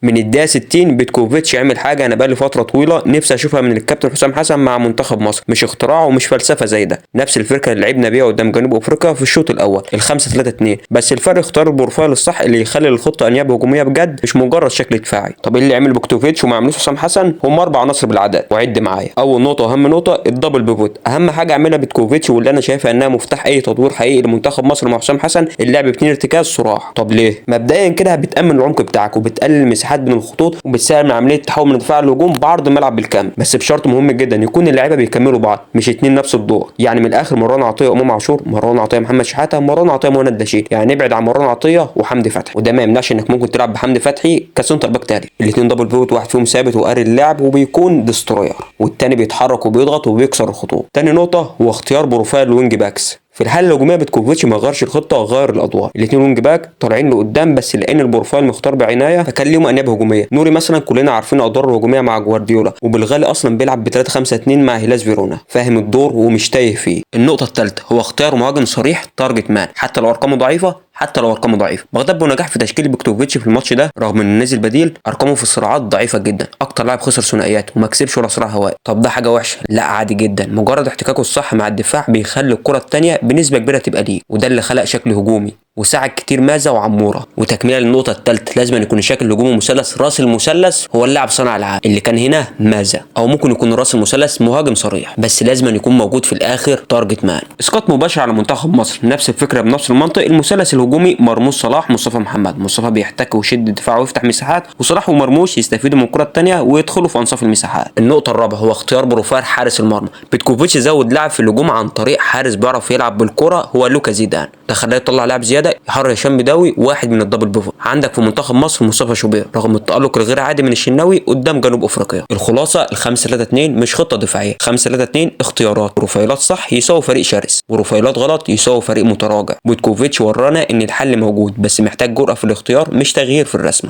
من الدقيقة 60 بتكوفيتش عمل حاجة انا بقالي فترة طويلة نفسي اشوفها من الكابتن حسام حسن مع منتخب مصر، مش اختراع ومش فلسفة زايدة، نفس الفكرة اللي لعبنا بيها قدام جنوب افريقيا في الشوط الاول 5-3-2، بس الفرق اختار ال profile الصح اللي يخلي الخطة انياب هجومية بجد مش مجرد شكل دفاعي. طب ايه اللي عمل بوكتوفيتش وما عملوش حسام حسن؟ هم 4 عناصر بالعدد، وعد معايا. اول نقطة واهم نقطة ال double pivot، اهم حاجة عملها بتكوفيتش واللي انا شايفها انها مفتاح اي تطوير حقيقي لمنتخب مصر مع حسام حسن، اللعب باثنين ارتكاز صراح. طب ليه؟ مبدئيا كده بتامن العمق بتاعك وبتقلل المساحات بين الخطوط وبتساهم من عملية التحول من الدفاع للهجوم بعرض الملعب بالكامل، بس بشرط مهم جدا يكون اللعيبة بيكملوا بعض مش اتنين نفس الدور. يعني من الاخر مروان عطية امام عاشور، مروان عطية محمد شحاته، مروان عطية مهند لاشين، يعني نبعد عن مروان عطية وحمدي فتحي، وده ما يمنعش انك ممكن تلعب بحمدي فتحي ك center back تاني. الاثنين double pivot، واحد فيهم ثابت وقاري اللعب وبيكون destroyer، والتاني بيتحرك وبيضغط وبيكسر الخطوط. تاني نقطة هو اختيار profile ال wing backs. في الحالة الهجومية بتكوفيتش ما غيرش الخطة، غير الادوار. الاثنين wing back طالعين لقدام، بس لان ال profile مختار بعناية فكان ليهم انياب هجومية. نوري مثلا كلنا عارفين ادواره الهجومية مع جوارديولا، وبالغالي اصلا بيلعب ب 3-5-2 مع هيلاس فيرونا، فاهم الدور ومش تايه فيه. النقطة الثالثة هو اختيار مهاجم صريح target man، حتى لو ارقامه ضعيفة، حتى لو ارقامه ضعيفة. بغداد بونجاح في تشكيل بيكتوفيتش في الماتش ده رغم انه نزل بديل ارقامه في الصراعات ضعيفة جدا، اكتر لاعب خسر ثنائيات وما كسبش ولا صراع هوائي. طب ده حاجة وحشة؟ لا عادي جدا، مجرد احتكاكه الصح مع الدفاع بيخلي الكره الثانية بنسبة كبيرة تبقى ليه، وده اللي خلق شكل هجومي وساعد كتير مازا وعموره. وتكمله للنقطة الثالثة لازم أن يكون الشكل الهجومي مثلث، راس المثلث هو اللاعب صانع العاب اللي كان هنا مازا، او ممكن يكون راس المثلث مهاجم صريح، بس لازم أن يكون موجود في الاخر target man. اسقاط مباشر على منتخب مصر، نفس الفكرة بنفس المنطق. المثلث الهجومي مرموش صلاح مصطفى محمد، مصطفى بيحتك ويشد الدفاع ويفتح مساحات، وصلاح ومرموش يستفيدوا من الكره الثانية ويدخلوا في انصاف المساحات. النقطة الرابعة هو اختيار profile حارس المرمى. بتكوفيتش زود لاعب في الهجوم عن طريق حارس بيعرف يلعب بالكرة هو لوكا زيدان، ده خلاه يطلع لاعب زيادة يحرر هشام بداوي واحد من ال double pivot. عندك في منتخب مصر مصطفى شوبير رغم التألق الغير عادي من الشناوي قدام جنوب افريقيا. الخلاصة 5-3-2 مش خطه دفاعية، 5-3-2 اختيارات، بروفايلات صح يساوي فريق شرس، بروفايلات غلط يساوي فريق متراجع. بوتكوفيتش ورانا ان الحل موجود، بس محتاج جرأة في الاختيار مش تغيير في الرسمة.